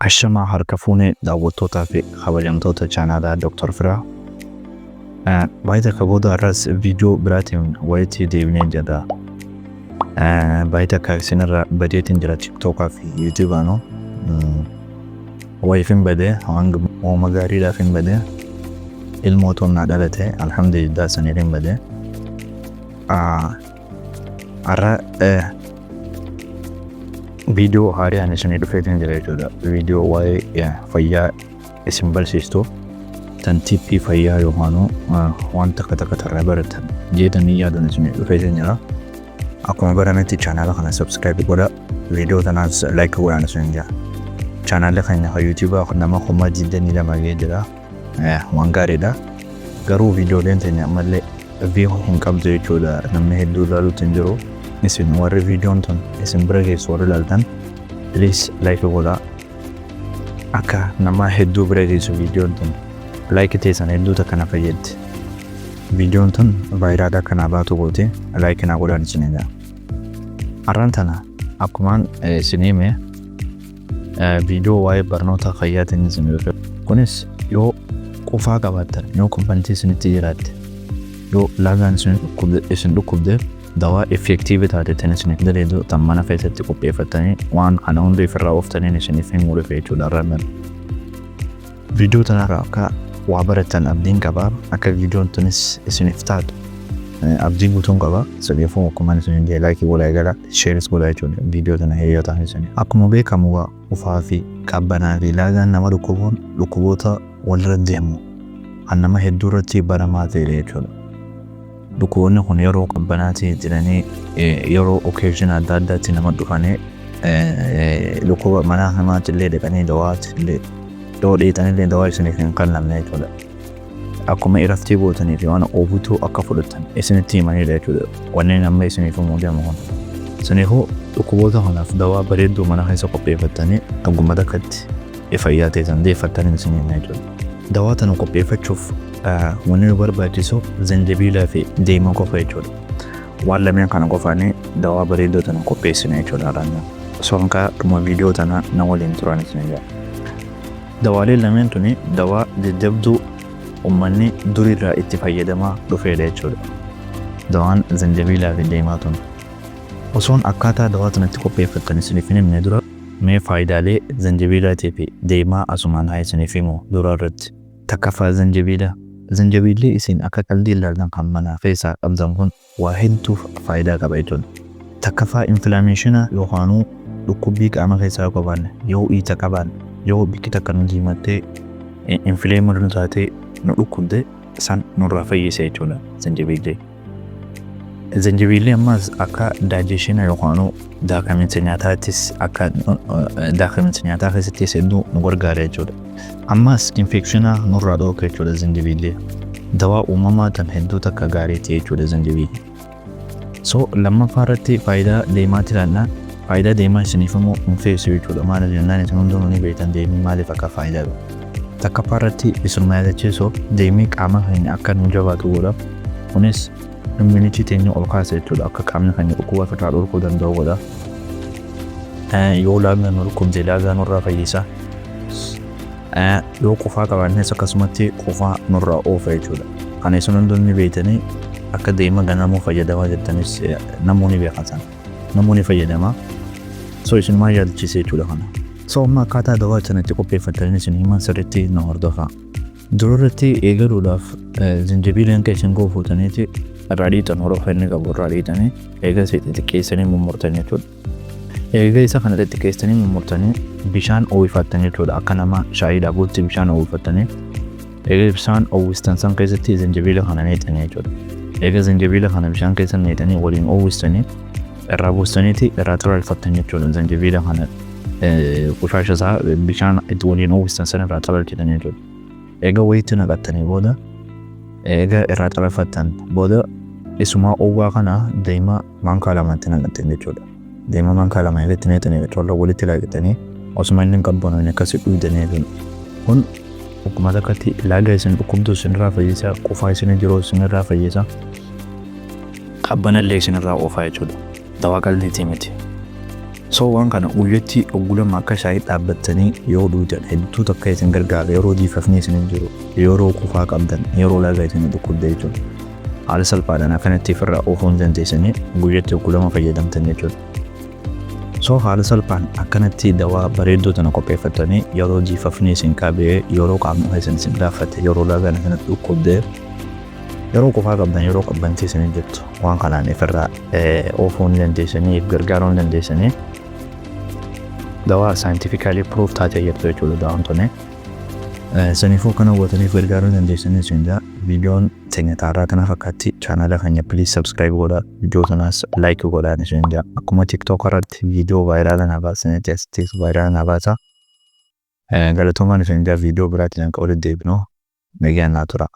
Ashamaa harka fuunee daawwattootaa fi kabajamtoota chaanaalaa Dr. Firaa. Baay'ee takka booda har'as viidiyoo biraatiin walitti deebinee jirra. Baay'ee takka isinirra badeetiin jira TikTokaa fi YouTube'aanoo. Wayiif hin badee, uuma gaariidhaaf hin badee, ilmoo toon naa dhalate, alhamdulillah, saniif hin badee. Har'a viidiyoo haaraan isinii dhufeetiin jira jechuudha. Viidiyoo waa'ee fayyaa isin barsiistu, tan tippii fayyaa yookaan waan takka takka tarraa baratan jeetanii yaadan isinii dhufeetiin jira. Akkuma barametti chaanaala kana subscribe godha. Viidiyoo tanaas like godhaan isin jira. Chaanaalli keenya kan YouTubeaa nama 22,000 ga'ee jira. Waan gaariidha. Garuu viidiyooleen teenya ammallee view hin qabdu jechuudha. Namni hedduu ilaaluutti hin jiru. Isin warri viidiyoon tun isin bira geessu, warri ilaaltan, please like godhaa. Akka nama hedduu bira geessu viidiyoon tun like teessan hedduu takka na fayyaddi. Viidiyoon tun viral akka naa baatu goote, like naa godhaan isin egaa. Har'aan tana akkumaan isin hime viidiyoo waa'ee barnoota fayyaatiin isin dhufe. Kunis yoo qufaa qabaattan, yoo qubbantii isinitti jiraatte, yoo lagaan isin dhukkubde, dawaa effective taate tan isiniif daleedu, tan mana keessatti qopheeffattanii waan kana hunda ofirraa ooftaniin isiniif himuu dhufe jechuudha har'aan tana. Viidiyoo tanarraa akka waa barattan abdiin qaba. Akka viidiyoon tunis isiniif taatu abdiin guutuun qaba. Saniifuu akkuma isin jedhe like godhaa eegala, shareis godhaa jechuudha viidiyoo tana hiriyoota isin. Akkuma beekamu qufaa fi qabbanaa fi laagaan nama dhukkubuun dhukkuboota walirra deemu kan nama hedduu irratti baramaa ta'edha jechuudha. Dhukkuboonni kun yeroo qabbanaatti jedhanii yeroo occasion adda addaatti nama dhufanii dhukkuba mana namaatti illee dhaqanii dawaatti illee yoo dhiitanillee dawaa isiniif hin kennamne jechuudha. Akkuma iraftii gootanii fi waan oofutuu akka fudhatan isinitti himanidha jechuudha. Wanneen amma isiniif himuu deemu kun. Saniifuu dhukkuboota kanaaf dawaa bareedduu mana keessa qopheeffattanii dhuguma takkatti fayyaa teessan deeffattanii isin himna jechuudha. Dawaa tana qopheeffachuuf wanni nu barbaachisu zanjabiilaa fi deema qofa jechuudha. Waan lameen kana qofaanii dawaa bareedduu tana qopheessina jechuudha har'aan. Osoo hanqa dhuma viidiyoo tana na waliin turan isin egaa. Dawaaleen lameen tuni dawaa jajjabduu uummanni durirraa itti fayyadamaa dhufeedha jechuudha. Dawaan zanjabiilaa fi deemaa tun. Osoon akkaataa dawaa tanatti qopheeffattan isiniif hin himne dura, mee faayidaalee zanjabiilaatii fi deemaa asumaan haa isiniif himu dura irratti. Takkaffaa, zanjabiila. Zanjabiilli isin akka qaldii ilaaltan kan mana keessaa qabdan kun waa hedduuf faayidaa qaba jechuudha. Takkaffaa, inflammation yookaanuu dhukkubbii qaama keessaa yoo qabaanne, yoo iita qabaanne, yoo bikki takka nu diimattee inflame nu taatee nu dhukkubde, san nurraa fayyisa jechuudha zanjabiilli. Zanjabiilli ammas akka digestion yookaanuu daakaminsa nyaataattis, akka daakaminsa nyaataa keessattis hedduu nu gargaara jechuudha. Ammas infection nurraa dhorka jechuudha zanjabiilli. Dawaa uumamaa tan hedduu takka gaariiti jechuudha zanjabiilli. So lammaffaa irratti faayidaa deemaati ilaalla. Faayidaa deemaa isiniif immoo hin feesu jechuudha. Maaliif jennaan, isin hundinuu ni beektan deemii maaliif akka faayidaa qabu. Takkaffaa irratti isinuma yaadachiisu, deemii qaama keenya akka nu jabaatu godha. Kunis immunity teenya ol kaasa jechuudha. Akka qaamni keenya dhukkuba ofirraa dhorkuu danda'u godha. Yoo laagaan nu dhukkubde, laagaa nurraa fayyisa. Yoo qufaa qabaannes akkasumatti qufaa nurraa oofa jechuudha. Kana isin hundinuu ni beektanii, akka deema ganamuu fayyadamaa jirtanis namuu ni beeka sana. Namuu ni fayyadama. So isinumaa yaadachiise jechuudha kana. So amma akkaataa dawaa sana itti qopheeffattanii isin himan, sirriitti na hordofaa. Dura irratti eegaluudhaaf zanjabiila hanqa isin ga'u fuutaniiti irraa dhiitan, horofa inni qabu irraa dhiitanii, eega xixiqqeessanii mummurtanii jechuudha. Eega isa kana xixiqqeessanii mummurtanii bishaan oowwifattan jechuudha. Akka nama shaayii daakuutti bishaan oowwifattanii, eega bishaan oowwistan san keessatti zanjabiila kana neexanii jechuudha. Eega zanjabiila kana bishaan keessa neexanii waliin oowwistanii irraa buustaniiti irraa xalalfattan jechuudha. Zanjabiila kana qushaasha isaa bishaan itti waliin oowwistan sana irraa xalalchitan jechuudha. Eega wayitti naqattanii booda, eega irraa xalalfattan booda, isumaa oowwaa kana deema maankaa lamatti naqattan jechuudha. Deema maankaa 2 eega itti naqxanii tola walitti laaqxanii osuma inni hin qabbanoone akkasi dhuydanii jechuudha. Kun akkuma takkatti laaga isin dhukkubdu isinirraa fayyisa, qufaa isin jiru isinirraa fayyisa, qabbanallee isinirraa oofaa jechuudha. Dawaa qalliitii miti. So waan kana guyyatti oggulama akka shaayii dhaabbattanii yoo dhuutan hedduu takka isin gargaara. Yeroo jiifafni isin hin jiru, yeroo qufaa qabdan, yeroo laga isin dhukkubde jechuudha. Haala salphaadhaan akkanatti ofirraa oofuu hin dandeessanii guyyatti oggulama fayyadamtan jechuudha. So haala salphaan akkanatti dawaa bareedduu tana qopheeffattanii yeroo jiifafni isin qabee, yeroo qaamni keessan isin laaffate, yeroo lagaan isin dhukkubde, yeroo qufaa qabdan, yeroo qabbantii isin hin jirtu, waan kanaan ifirraa oofuu ni dandeessanii, if gargaaruu ni dandeessanii. Dawaa scientifically proof taatee jirtu jechuudha dawaan tuni. Saniifuu kana hubataniif gargaaruu dandeessanii isin jaa. Viidiyoon teenya taarraa kana fakkaatti. Chaanala keenya please subscribe godhaa, viidiyoo tanaas like godhaa isin jaa. Akkuma TikTok irratti viidiyoo viral naa baasanitti asittis viral naa baasa. Galatoomaan isin jaa. Viidiyoo biraatiin akka walitti deebinu nagaan naa tura.